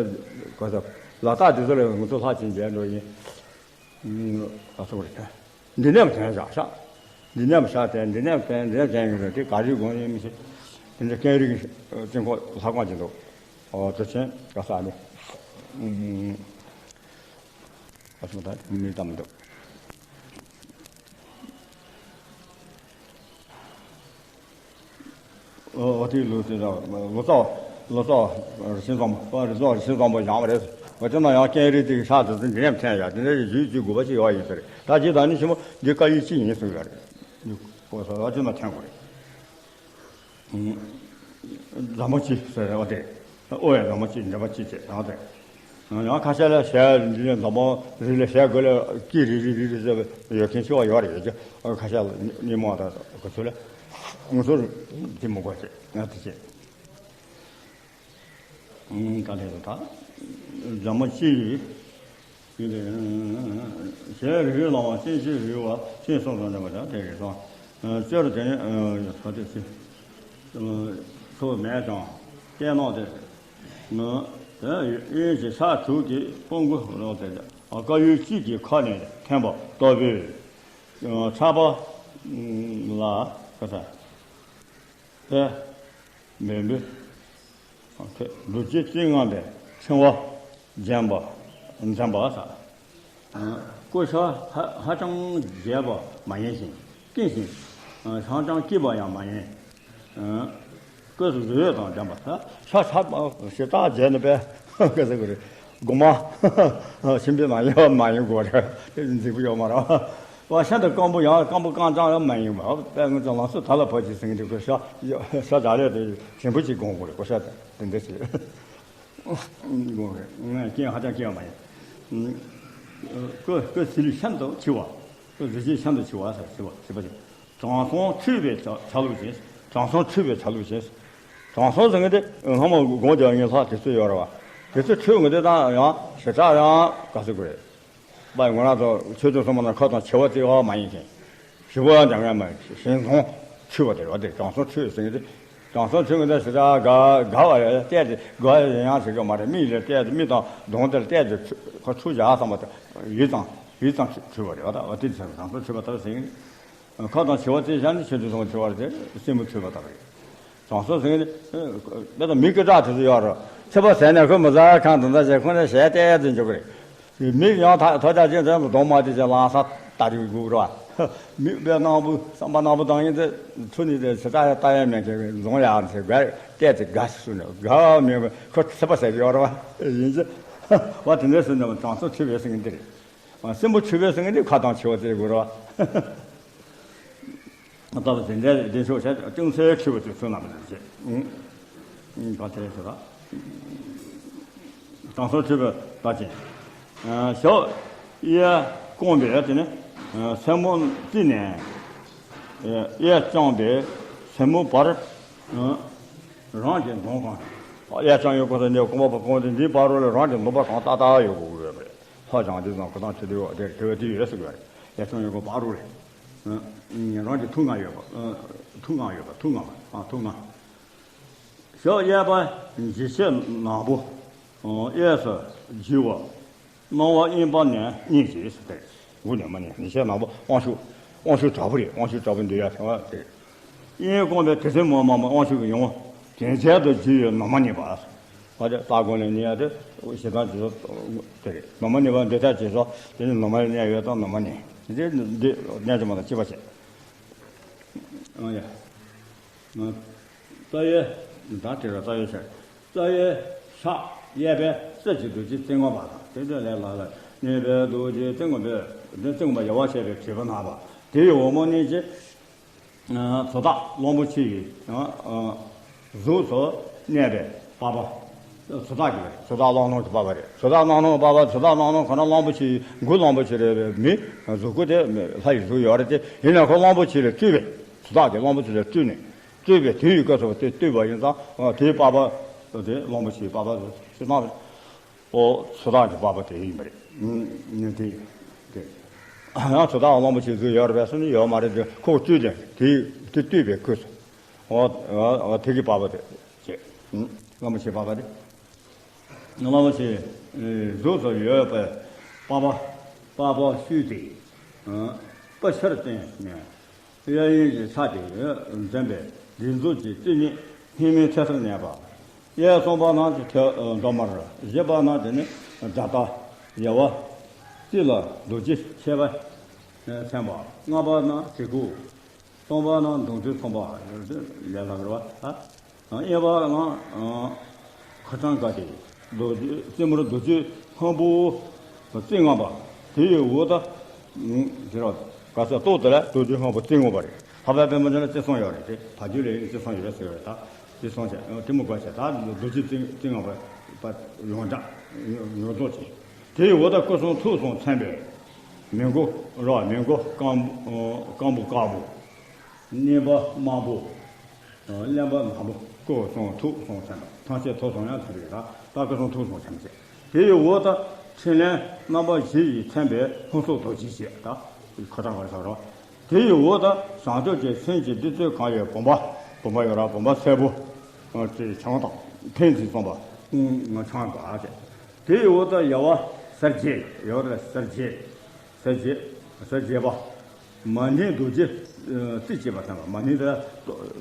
ས་ལ་དྭགས་དེ་ཚོ་ལ་ང་ཚོ་ལྷ་ཆེན་མཇལ་འགྲོ་ཡིན། ཨ་སོགས་རེད། འདི་ནས་བསྟན་བཞག་ཤག་འདི་ནས་བཞག་བསྟན། འདི་ནས་བསྟན། འདི་ནས་བསྟན་གྱི་རེད། དེ་ག་རེ་དགོངས་ཡིན་མི་ཤེས། དེ་འདྲ་ཀེང་རུས་ཀྱི་དཀྱིལ་འཁོར་ལྷ་ཁང་ཅིག་འདུག་འོ་དེ་ཆེན་ག་ས་ནི། ཨ་སོགས་ད་མི་དམ་འདུག་འོ་དེའི་ལུགས་དེ་དང་ལོ་ཙཱ། ལོ་ཙཱ་རིན་ཆེན་བཟང་པོ། རིན་ཆེན་བཟང་པོ་བཞེངས་པ་རེད། འོ་དེ་ན་ཡང་ཀེང་རུས་དེ་གི་ཤག་དེ་ཚོ་འདི་ནས་འཐེན་ཡ། དེ་འདྲ་ཞིག་ཞུས་ཅིག་དགོས་པ་ཞིག་ཡོད་ཡིན་ཟེར། ད་ཅི་ད་ནི་ཆེན་མོ་འདི་དཀར་ཡོལ་གཅིག་ཡིན་གསུངས་ཡོད་རེད། འོ་ད་འོ་དེ་ན་འཐེན་དགོས་རེད། མཛའ་མོ་གཅིག་ཟེར་རེད་བ་དེ། ཨོ་ཡ་མཛའ་མོ་གཅིག་འདྲ་པ་གཅིག་བྱས་ཡང་དེ། ཡང་ཁ་ཤས་ལ་ཞལ་འདི་ནས་མཛའ་མོ་རིགས་ལ་ཞལ་དགུ་ལ་སྐད་རིལ་རིལ་རིལ་རིལ་ཟེར་བ་ཡོད་མཁན་ཆེ་བ་ཡོད་རེད། ཡོད་ཀྱི་ཁ་ཤས་ལ་ཉིན་མོ་དང་ག་ཚོད་ལ་ང་ཚོར་དེ་མི་དགོས་བྱས་ཡང་དེ་བྱས། ཨང་། ག་ལེ་རུ་ད། མཛའ་མོ་གཅིག་ཡིན། ཞལ་རིལ་རིལ་ལ་བ་སྤྱན་ཆུས་རིལ་བ་སྤྱན་གསུམ་དང་ལྡན་པ་དང་དེ་རེད་སོང་། སྤྱིར་དེ་ནི་ཐ་དད་ཚེ། ཚོགས་མེད་ཀྱང་བལྟས་ན་དེ། དེ་གཡོན་གྱི་ཤ་དྲུག་གི་སྤུ་མགོ་ལོག་སྟེ་དཀར་ཡོལ་གཅིག་གི་ཁ་ནས་འཐེན་པ་ལྟ་བུའི། ཕྲག་པ་ལ་ག་ས། ཏེ། མེ་འབུ། ལུས་ཀྱི་ལྕི་རྔམ་པའི་ཕྲེང་བ་འཛིན་པ། འཛིན་པ་ཟེར། སྐུ་ཤ་ཧ་ཧ་ཅང་རྒྱས་པ་མ་ཡིན་ཞིང་། སྐྱེས་ཤིང་། ཧ་ཅང་སྐྱེས་པ་ཡང་མ་ཡིན། སྐུ་གཟུགས་འོད་དང་ལྡན་པ་ཟེར། ཤ་ཤ་ཞེ་དྲག་རྒྱས་ནི་པས་ག་ཟེར་དགོས་རེད། མགོ་མ་ཤིང་པའི་ནང་ཡོད་མ་ཡིན་དགོས་རེད། དེ་འཛིན་པོ་ཡོད་མ་རེད། བ་ཤིན་ཏུ་སྐམ་པོ་ཡང་སྐམ་པོ་རྐང་རྐྱང་ཡང་མ་ཡིན་པ། དཔེ་ང་ཚོ་ལང་ཚོ་ད་ལ་བབ་ཀྱི་ཟིན་གྱི་འདུག་ཤ་ཤ་རྒྱ་ལས་དེ་ཞིམ་པོ་ཅིག་སྒོང་དགོས་རེད། ཤ་དེ་འདྲ་ཞིག་སྒོང་རེད། སྐྱེས་ཧ་ཅང་སྐྱེས་པ་མ་ཡིན། སྐུ་སྐུ་ཚེ་ལུས་ཤིན་ཏུ་ཆེ་བ། སྐུ་གཟི་བརྗིད་ཤིན་ཏུ་ཆེ་བ་ཟེར་ཞེས་པ་ཞེས་པ་ཅིག་དྲང་སྲོང་འཁྲུལ་པའི་ཆ་ཆ་ལུགས་ཅན། དྲང་སྲོང་འཁྲུལ་པའི་ཆ་ལུགས་ཅན། དྲང་སྲོང་ཟེར་མཁན་དེ་སྔ་མ་དགོངས་འཇགས་ངན་ལྷག་དེ་ཚོ་ཡོད་རེད་བ། དེ་ཚོ་འཁྲུལ་མཁན་དེ་དང་ཡང་ཞེ་དྲག་ཡང་ག་ཚོད་དགོས་རེད། པ་ང་རང་ཚོ་ཆོས་དུ་སོང་མ་ན་ཁ་དང་བྱེ་བ་བརྩེགས་པ་མ་ཡིན་ཞིང་། བྱེ་བ་འདྲ་ངན་མ་ཡིན་ཞིང་སྲོང་འཁྲུལ་པ་དེ་རེད་བ། དེ་དྲང་སྲོང་འཁྲུལ་ཟེར་མཁན་དེ། དྲང་སྲོང་འཁྲུལ་མཁན་དེ་ཞེ་དྲག་དགའ་དགའ་བ་ཡང་བལྟས་ཏེ་དགའ་ཡང་ཡང་ཟེར་གི་མ་རེད། མིག་ལ་བལྟས་ཏེ་མིག་དང་གདོང་དེར་བལྟས་ཏེ་ཁ་འཁྲུལ་བཞག་བསམ་པ་དེ་ཡིད་ཙམ་ཡིད་ཙམ་འཁྲུལ་པ་རེད་བ། ད་བ་དེ་དྲང་སྲོང་འཁྲུལ་པ་ལྟ་བུ་ཟེར་མཁན། ཁ་དང་བྱེ་བ་བརྩེགས་བཞག་ནས་ཆོས་དུ་སོང་བ་འཁྲུལ་པ་རེད། དེ་སེམས་པ་འཁྲུལ་པ་ལྟ་བུ་རེད། དྲང་སྲོང་ཟེར་མཁན་དེ་དཔེ་དང་མི་སྐད་གྲགས་དེ་ཚོ་ཡོད་རེད། ཚེ་དཔག་ཟས་ནས་ཁོས་མི་ཟ་ཁང་དུ་འདའ་བྱས་ཁོ་ནས་ཞལ་བལྟས་ཏེ་འཇོག་གི་རེད། མིག་ཡང་ཐག་ཐག་ཆག་ཅན་དེ་གདོང་མ་དེ་ཅན་ལང་ས་ལྟ་རེ་དགོས་རེད་བ། མིག་དཔེ་སྣང་བུ་བསམ་པ་སྣང་བུ་བཏང་ཡིན་ཏེ་འཁྲུལ་ནས་དེ་ཞེ་དྲག་ཡང་ལྟ་ཡ་མེད་མཁན་འཛོང་ཡག་ཟེར་དགའ་བལྟས་ཏེ་དགའ་ཞིག་གསུངས་ནས་དགའ་བ་མེད་པ་ཁོ་ཚེ་དཔག་ཟས་ཀྱི་ཡོད་རེད་བ། ཡིན་ཅི་བ་དེ་འདྲ་ཟེར་ནས་དྲང་སྲོང་འཁྲུལ་པའི་ཟེར་མཁན་འདི་རེད། སེམས་པ་འཁྲུལ་པའི་ཟེར་མཁན་འདི་ཁ་དང་བྱེ་བ་བརྩེགས་དགོས་རེད་བ། ལྟ་བུ་དེ་འདྲའི་བདེ་མཆོག་བྱས་ཅུང་ཟད་འཁྲུལ་པ་དེ་ཚོའི་ནང་ལ་བྱེད། ཨུང་། ཨུང་། བ་དེ་ཞེས་པ། དྲང་སྲོང་འཁྲུལ་པའི་བརྡ་ཅན། ཞབས་གཡས་བསྐུམས་པས་དེ་ནི་སེན་མོ་བརྩེགས་ནས། གཡས་བརྐྱངས་པས་སེན་མོ་བར། རང་གི་གདོང་གང་། གཡས་བརྐྱངས་ཡོད་པ་དང་ནི་རྐང་པ་བརྐྱངས་ཏེ་འདིའི་བར་རོ་ལ་རང་གི་གདོང་པ་གང་ཏག་ཏག་ཡོད་དགོས་ཀྱི་ཡོད་པ་རེད། ལྷ་བྱང་དེ་ཙམ་གོ་སྟངས་ཆེ་དུ་ཡོད་དེ་དེ་བས་དེ་ཡོད་ཟེར་གི་ཡོད་རེད། གཡས་བརྐྱངས་ཡོད་པ་བར་རོ་རེད། རང་གི་ཐུགས་ང་ཡོད་པ། ཐུགས་ང་ཡོད་པ་ཐུགས་ང་བ། ཨ་ཐུགས་ང་། ཞབས་གཡས་པ་འཇིགས་བྱེད་ནག་པོ། གཡས་སུ་འཇིགས་པ། སྣང་བ་གཡོན་པ་ནས་སྙིང་རྗེ་ཟེར་ཏེ། དགུ་ནས་མ་ནས་ནི་ཤེས་ནག་པོ་དབང་ཕྱུག་དབང་ཕྱུག་དྲག་པོ་རེད། དབང་ཕྱུག་དྲག་པོ་འདུལ་ཡ་ཐལ་བ་དེ། གཡོན་བསྐུམས་པའི་དེ་ཚེ་མ་མ་མ་དབང་ཕྱུག་གི་ཡོང་བ་དྲན་བྱེད་དུ་བགྱིས་པའི་ནུ་མ་མཉེས་པ། ཨ་དེ་ལྟ་སྒོམ་ལས་ནི་ཡ་དེ་ཞེ་སྡང་ཇི་ལྟར་དེ་རེད། ནུ་མ་མཉེས་པ་འདི་ལྟར་ཇི་ལྟར་དེ་ནི་ནུ་མ་ལ་གནས་ཡོད་དང་ནུ་མ་མཉེས་དེ་འདི་གནས་ཀྱི་མ་དང་གཅིག་པ་བྱེད། ཨ་ཡ། རྩ་བའི་བདག་དེ་ལ་རྩ་བའི་ཕྱག་རྩ་བའི་ཕྱག་གཡས་པས་རྩེ་གཅིག་རྡོ་རྗེ་རྩེ་སྔོན་པ་དང་དེ་དོན་ལས་ལ་ལ་གནས་པའི་རྡོ་རྗེ་རྩེ་སྔོན་པས་དེ་རྩེ་སྔོན་པ་ཡལ་བར་བྱེད་པའི་དྲིལ་བུ་བསྣམས་པ་དེ་ཡི་འོག་མ་ནི་ཅི། མཚོ་བདག་གླང་པོ་ཆེ་ཡི་གཟུགས་སུ་གནས་པའི་པགས་པ། མཚོ་བདག་གི་མཚོ་བདག་གླང་སྣང་གི་པགས་པ་རེད། མཚོ་བདག་གླང་སྣང་གི་པགས་པ། མཚོ་བདག་གླང་སྣང་ཁོ་ན་གླང་པོ་ཆེ་ཡི་མགོ། གླང་པོ་ཆེ་རེད་པས་མི་གཟུགས་སྐུ་དེ་ལྷ་ཡི་གཟུགས་ཡོད་རེད་དེ། ཡིན་ནའང་ཁོ་གླང་པོ་ཆེ་ལས་སྤྲུལ་པས་མཚོ་བདག་གིས་གླང་པོ་ཆེ་ལས་སྤྲུལ་ནས་སྤྲུལ་པས་དེ་ཡི་སྐུ་ཚུལ་དེ་བཏུས་པ་ཡིན་ཙང་དེའི་པགས་པ་དེ་གླང་པོ་ཆེའི་པགས་པ་ཞེས་གནང་བས། ཨོ་མཚོ་བདག་གི་པགས་པ་དེ་ཡིན་པ་རེད། ཨ་ནི་དེ་དེ་ཡང་མཚོ་བདག་གླང་པོ་ཆེའི་གཟུགས་ཡོད་རེད་པས་སུ་ནི་ཡོད་མ་རེད་དེ་ཁོ་བཅུད་ལྡན་དེ་དེ་བཏུས་པའི་སྐུ་ཚུལ། ཨོ་ཨོ་དེ་གི་པགས་པ་དེ་བྱས། གླང་པོ་ཆེའི་པགས་པ་དེ། གླང་པོ་ཆེའི་གཟུགས་སུ་ཡོད་པའི་པགས་པ། པགས་པ་བཤུས་ཏེ། སྤུ་ཤར་བསྟན་ནས། གཡས་གཡོན་གྱི་ཕྱག་དེ་འཛིན་པའི་སྒྲིག་འཛུགས་ཀྱི་རྩིས་ཉིད་སྙིགས་མའི་ཐད་སར་གནས་པ། གཡས་གསུམ་པ་ན་ཐོད་འགྲོ་མར། བཞི་པ་ན་དེ་ནི་དགྲ་སྟ་ཡལ་བ། རྩིབས་ལ་རྡོ་རྗེ་མཆེ་བ་མཚན་པ། ལྔ་པ་ན་གྲི་གུག་སྟོང་པ་ན་མདུང་ཐུང་ཚོམ་པ་ལས་ལྷག་རེད་བ། གཡོན་པ་ན་ཁ་སྐྲངས་དཀར་ཏེ་རྡོ་རྗེ་རྩེ་མོར་རྡོ་རྗེ་སྔོན་པོ་རྩེ་ལྔ་པ། དེ་ཡི་འོག་ཏུ་དེ་ར་ག་ས་ཏོག་དེ་ལ་རྡོ་རྗེ་སྔོན་པོ་རྩེ་ལྔ་པ་རེད། ལྷག་པའི་པད་མོ་ཅན་ལ་རྩེ་གསུམ་ཡོད་རེད་དེ། བ་རྒྱུད་ལས་རྩེ་གསུམ་ཡོད་རེད་ཟེར་བ་རེད། ད་རྩེ་གསུམ་བྱས་དེ་མོ་དགོས་བྱས། ད་རྡོ་རྗེ་རྩེ་རྩེ་ལྔ་པ་ཡོངས་གྲགས་ཡོངས་རྫོགས་བྱས། དེ་ཡི་འོག་ཏུ་སྐུ་གསུང་ཐུགས་གསུམ་མཚན་པའི་མི་མགོ་ར་མི་མགོ་རྐང་རྐང་པོ་དཀར་པོ། གཉིས་པ་དམར་པོ། གླེན་པ་ནག་པོ། སྐུ་གསུང་ཐུགས་གསུམ་མཚན་པ། ཐམས་ཅད་ཐུགས་གསུམ་ཡང་མཚན་པའི་ར། ད་སྐུ་གསུང་ཐུགས་གསུམ་མཚན་པ་བྱས། དེ་ཡི་འོག་ཏུ་ཕྲིན་ལས་རྣམ་པ་བཞི་ཡིས་མཚན་པའི་ལྷུན་གསུམ་རྡོ་རྗེ་ཞེས་ད་ཁ་གྲངས་ག་རེ་ཟེར་རོ། དེ་ཡི་འོག་ཏུ་བྱང་ཆུབ་ཀྱི་སེམས་ཀྱི་བདུད་རྩི་གང་ཡོད་བུམ་པ། བུམ་པ་ཡོད་ར་བུམ་པ་སེར་པོ། ཨ་ཅེ་ཆང་དང་ཕན་ཚུན་གསུམ་པ། ཨུམ་ཆང་དགའ་ཅེ། དེ་ཡི་འོག་ཏུ་ཡལ་བ་གསལ་བྱེད་ཡོད་ར་གསལ་བྱེད། གསལ་བྱེད་གསལ་བྱེད་པ། མ་ནིང་རྡོ་རྗེ་རྩིས་གཅིག་པ་མཚན་པ། མ་ནིང་དེ་ལ་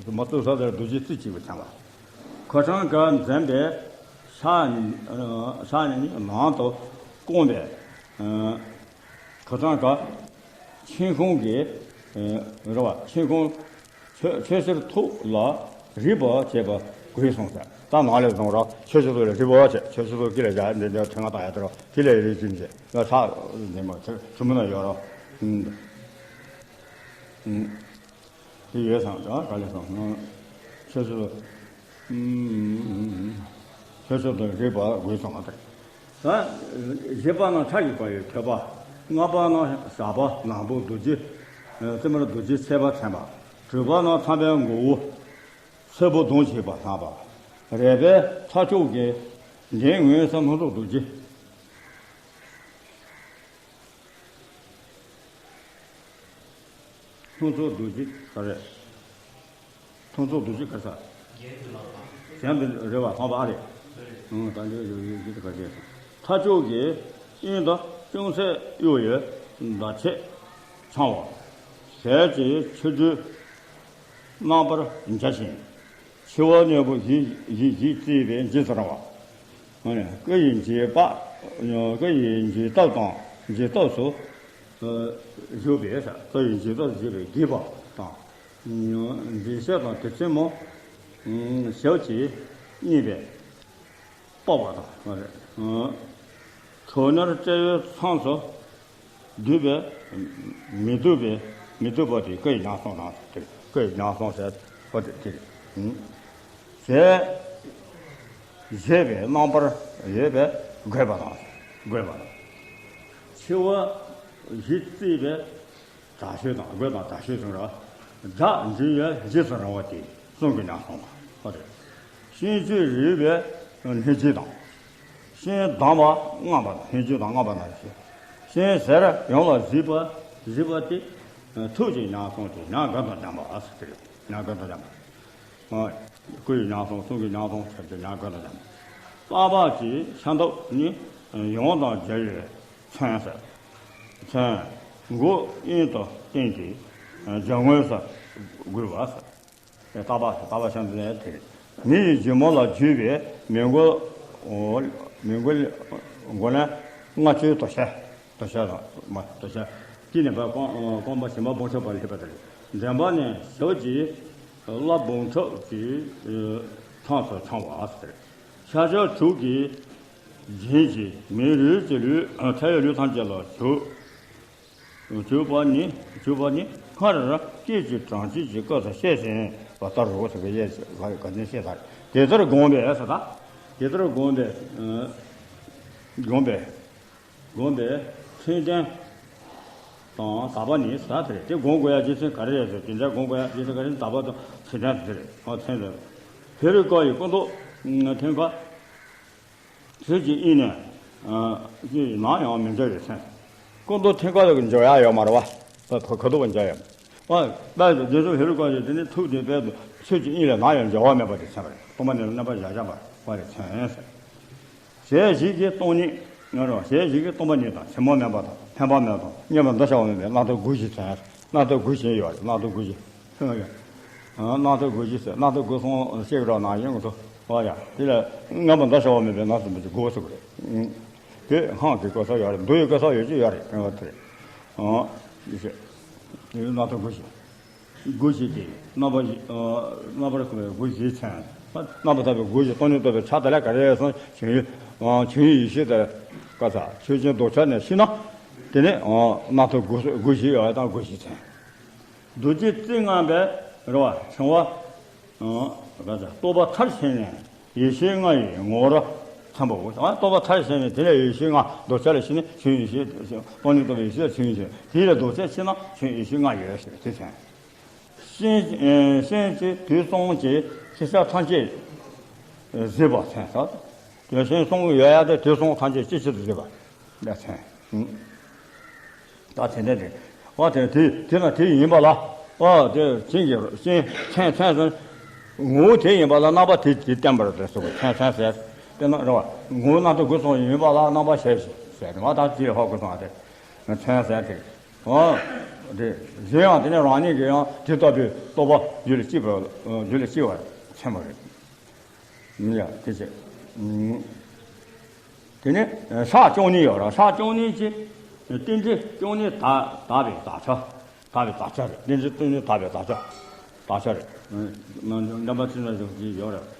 མ་བཏུབ་ས་དེར་རྡོ་རྗེ་རྩིས་གཅིག་པ་མཚན་པ། ཁ་སྐྲངས་དཀར་འཛིན་པའི་ཕྱག་ཕྱག་གཉིས་ནང་དུ་བསྐུམས་པའི་ཁ་སྐྲངས་དཀར་མཆན་ཁུང་གི་རེད་བ། མཆན་ཁུང་ཆོས་ཆོས་ཕྱིར་ཐུགས་ལ་རིག་པར་བྱེད་པ་དགོས་གསུངས་ཟེར། ད་ནང་ལས་བཟུང་ར་ཆོས་ཕྱིར་ཐུགས་ལ་རིག་པར་བྱེད། ཆོས་ཕྱིར་ཐུགས་ཀྱི་ལས་བྱ་འདི་འདི་ཕྲེང་བ་བཏགས་ཡ་དེ་ར་དེ་ལས་རིག་ཅིང་བྱེད། ཡ་ཕྱག་འདི་མ་ཚུར་ཚུར་མི་ན་ཡོད་ར། ཨུམ། ཨུམ། དེ་ཡོད་ཙང་ད་ག་ལས་སོང་། ཆོས་ཕྱིར་ཨུམ། ཆོས་ཕྱིར་ཐུགས་རིག་པར་དགོས་གསུངས་པ་དེ། ད་བཞི་པ་ན་ཁྲག་གི་བུ་ཡི་ཐོད་པ། ལྔ་པ་ན་ཞགས་པ་ནག་པོ་རྡོ་རྗེ་རྩེ་མོར་རྡོ་རྗེ་མཆེ་བ་མཚན་པ། དྲུག་པ་ན་ཚངས་པའི་མགོ་བོ་སེར་པོ་གདོང་བཞི་པ་མཚན་པ། རལ་པའི་ཚ་མཆུ་གིས་གདན་ངོས་སུ་ལྷུན་གྲུབ་རྡོ་རྗེ། ལྷུན་གྲུབ་རྡོ་རྗེ་ག་རེ། ལྷུན་གྲུབ་རྡོ་རྗེ་ག་ས། གཞན་དུ་རེ་བ་ཐོང་པ་ཨ་རེ། ཨང་། ད་འདི་ཡོད་ཡོད་ཀྱི་ག་རེ། ཚ་མཆུ་གིས་གཡོན་དུ་ཅུང་ཟད་གཡོ་བའི་མདའ་ཆས་འཆང་བ། ཞལ་གྱི་ཆུ་རྒྱུས་རྣམ་པར་འཇའ་བཞིན། མཆེ་བ་གཉིས་པོ་བཞི་བཞི་བཞི་བརྩེགས་པའི་འཇིགས་སུ་རུང་བ། སྐུ་ཡི་འཇིགས་པ། སྐུ་ཡི་འཇིགས་སྟོབས་དང་འཇིགས་སྟོབས་སུ་བཞུགས་པའི། སྐུ་ཡི་འཇིགས་སྟོབས་བཞུགས་པའི་འཇིགས་པ་དང་། འཇིགས་བྱེད་དང་དེ་ཚེ་མོ་ཞབས་ཀྱིས་བསྙེན་པའི་དཔའ་བ་དང་། ཁྲོ་གཉེར་བཅས་པའི་མཚམས་སུ་འདུས་པའི་མི་སྡུག་པའི་མི་སྡུག་པ་དེ་སྐུ་ཡི་ཉག་སོང་ན་དེ། སྐུ་ཡི་ཉག་སོང་ཟེར་བ་དེ་དེ་རེད། ཞལ་བཞད་པའི་རྣམ་པར་ཡོད་པས་རྒོད་པ་དང་། རྒོད་པ་དང་། མཆེ་བ་བཞི་བརྩེགས་པའི་དྲག་ཤུལ་དང་། རྒོད་དང་དྲག་ཤུལ་ཟེར་ར། དགྲ་འཇིགས་པའི་འཇིགས་སུ་རུང་བ་དེ་གསུང་གི་ཉག་སོང་བ་དེ་རེད། གཤིན་རྗེ་རིག་པའི་ལྷན་སྐྱེས་དང་། གཤིན་དྭངས་པ་ལྔ་པ་དང་། ལྷན་སྐྱེས་དང་ལྔ་པ་དང་། གཤིན་ཟེར་ཡོངས་ལ་གཟིགས་པ་གཟིགས་པ་དེ་ཐུགས་ཀྱི་ཉག་སོང་སྟེ་ཉག་རྒོད་དང་ལྡན་པ་ཟེར་གི་རེད། ཉག་རྒོད་དང་ལྡན་པ། སྐུ་ཡི་ཉམས་སོང་གསུང་གི་ཉམས་སོང་ཟེར་ཏེ་ཉམས་དགོས་ལ་ཉམས། ལྷག་པར་གྱི་ཤ་འདབ་ནི་ཡོངས་དང་སྦྱར་བའི་མཚན་ཟེར། མཚན། མགོ་དབྱིངས་དང་བསྟན་ཏེ་སྦྱར་ངོས་སུ་དགོས་པ་ཟེར། ལྟ་བ་ལྟ་བ་ཤ་འདབ་ལ་དེ་མི་ཡི་རྒྱུད་མ་ལ་བརྒྱུས་པའི་མི་མགོ། མི་མགོ་མགོ་ནས་ལྔ་བཅུའི་དོ་ཤལ། དོ་ཤལ་དང་མ་དོ་ཤལ། དེ་ནས་ཕར་རྐང་རྐང་པ་གཞན་པ་སྦོམ་ཆེན་པ་སླེབས་པ་དེ་རེད། འདྲེན་པ་ནས་ཞབས་ཀྱི་བརླ་སྦོམ་ཁྲག་གི་མཚམས་སུ་འཕྱང་བ་ཟེར། ཤ་ཤ་དྲུག་གིས་བརྒྱན་གྱི་མི་རུས་ཀྱི་ལུས་མཐའ་ཡས་ལུས་ཐམས་ཅད་ལ་བྱུག་བྱུག་པ་ནི་བྱུག་པ་ནི་སྔར་སྐད་ཅིག་གྲངས་ཅིག་གི་སྐབས་སུ་བཤད་ཟིན་པ་ལྟར་རོ་ཟེར་བའི་ཡས་ག་དན་བཤད་ཚར། དེ་ལྟར་བསྒོམས་པས་ཟེར་ད། དེ་ལྟར་བསྒོམས་པས་བསྒོམས་པས། བསྒོམས་པས་མཚན་ལྡན་དང་དག་པ་ནི་ཟ་དེ་རེད། དེ་བསྒོམ་དགོས་ཡ་རྒྱུ་མཚན་ག་རེ་རེད་ཟེར། དེ་འདྲ་བསྒོམ་དགོས་ཡ་རྒྱུ་མཚན་ག་རེ་ནི་དག་པ་དང་མཚན་ལྡན་དེ་རེད། ཨ་མཚན་ལྡན། ཧེ་རུ་ཀ་ཡི་སྐུ་མདོག་མཐིང་ག། ཚུལ་གྱི་དབྱིངས་ནས་ནམ་ཡང་མི་འབྱར་བའི་མཚན། སྐུ་མདོག་མཐིང་ག་ལ་འབྱར་ཡ་ཡོད་མ་རེད་བ། ད་ཁ་དོག་འབྱར་ཡ་མ་རེད། དཔལ་དུ་རྗེ་བཙུན་ཧེ་རུ་ཀ་ཡི་དེ་ནི་ཐུགས་དེ་དཔལ་དུ་ཚུལ་གྱི་དབྱིངས་ལས་ནམ་ཡང་འབྱར་བ་མེད་པ་དེ་མཚན་པ་རེད། སྟོང་པ་ཉིད་ལ་གནས་པ་བཞག་བཞག་པ་བ་རེད་མཚན། ཞལ་བཞི་གི་སྟོང་ཉིད་ང་རོ། ཞལ་བཞི་གི་སྟོང་པ་ཉིད་དང་ཕྱི་མ་མེད་པ་དང་ཕན་པ་མེད་དང་མཉམ་པར་འདུ་བྱ་བ་མེད་པའི་རྣམ་ཐར་དགུ་བཞི་མཚན། རྣམ་ཐར་དགུ་བཞི་ཡོད་རེད། རྣམ་ཐར་དགུ་བཞི། རྣམ་ཐར་དགུ་བཞི་ཟེར། རྣམ་ཐར་དགུ་གསུང་བཤད་རོགས་གནང་། ཡོང་གི་འདུག་ཨོ་ཡ། དེ་ལ་མངོན་པར་འདུ་བྱ་བ་མེད་པའི་རྣམ་ཐར་དགུ་ཟེར་གི་རེད། དེ་སྔགས་ཀྱི་སྐུ་ས་ཡོད་རེད། མདོ་ཡི་སྐུ་ས་ཡོད་ཀྱི་ཡོད་རེད། དེ་ཡོད་རེད། ཨོ། དེ་བྱས། དེ་རྣམ་ཐར་དགུ་བཞི། དགུ་བཞི་སྟེ་རྣམ་པ་བཞི། རྣམ་པར་གོམས་པའི་དགུ་བཞིའི་མཚན། རྣམ་པར་དག་པའི་དགུ་བཞི་སྟོང་ཉིད་རྟོགས་པའི་ཕྱག་དེ་ལ་ག་རེ་སོང་བྱུང་ཡུལ། བྱུང་ཡུལ་ཡེ་ཤེས་དེ་ལ་བཀའ་ས་ཆོས་ཅན་ལྡོག་ཕྱོགས་ནས་ཤེས་ན། དེ་ནི་རྣམ་ཐར་དགུ་དགུ་བཞི་ཡོད་དང་དགུ་བཞིའི་མཚན། རྡོ་རྗེ་རྩེ་ལྔ་པའི་རེ་བ་བྱུང་བ། རྟོགས་པ་མཐར་ཕྱིན་ནས་ཡེ་ཤེས་ལྔ་ཡི་ངོ་བོར་མཚན་པའོ། རྟོགས་པ་མཐར་ཕྱིན་ནས་དེ་ལས་ཡེ་ཤེས་ལྔ་ལྡོག་ཕྱོགས་ལ་ཤེས་ནས་བྱུང་ཡེ་ཤེས། སྟོང་ཉིད་རྟོགས་པའི་ཡེ་ཤེས་ལ་བྱུང་ཡེ་ཤེས། དེ་ལས་ལྡོག་ཕྱོགས་ཤེས་ན་བྱུང་ཡེ་ཤེས་ལྔ་ཡོད་ཟེར་དེ་མཚན། ཤེས་ཤེས་བྱའི་དུས་གསུམ་གྱི་ཤེས་བྱ་ཐམས་ཅད་གཟིགས་པ་མཚན། དེ་བཞིན་གསུང་ཡོད་ཡ་དེ་དུས་གསུམ་ཐམས་ཅད་ཅི་ཕྱིར་གཟིགས་པ། ལ་མཚན། ད་དེ་འདྲ་རེད། ཨ་དེ་དེ་དེ་ན་དེ་ཡིན་པ་ལ། ཨ་དེ་ཅན་གྱི་ཅན་མཚན་མཚན་ཟེར། ངོ་བོ་དེ་ཡིན་པ་ལ་རྣམ་པ་དེ་དེ་བསྟན་པར་རེད་ཟེར་བ་མཚན་མཚན་ཟེར། དེ་ན་རེད་བ། ངོ་བོ་རྣམ་ཐར་དགུ་གསུང་ཡིན་པ་ལ་རྣམ་པ་ཞལ་བཞི་ཟེར་ནས་མ་ད་དེ་ཧོ་དགུ་གསུང་ཨ་དེ་མཚན་ཟེར་དེ། ཨ་དེ་གཞན་ཡང་དེ་ནས་རང་ཉིད་ཀྱི་ཡང་དེ་ལྟ་བུའི་རྟོགས་པ་རྒྱུད་ལ་སྐྱེས་པ་རྒྱུད་ལ་སྐྱེ་བར་མཚན་པ་རེད། ཡ་དེ་བྱས། དེ་ནས་ཕྱག་བཅུ་གཉིས་ཡོད་ར། ཕྱག་བཅུ་གཉིས་ཀྱི་རྟེན་འབྲེལ་བཅུ་གཉིས་དག་དག་པའི་དག་ཆ། དག་པའི་དག་ཆ་རེད། རྟེན་འབྲེལ་བཅུ་གཉིས་དག་པའི་དག་ཆ། དག་ཆ་རེད། རྣམ་པ་ཚོས་ན་བཞུགས་ཀྱི་ཡོད་རེད།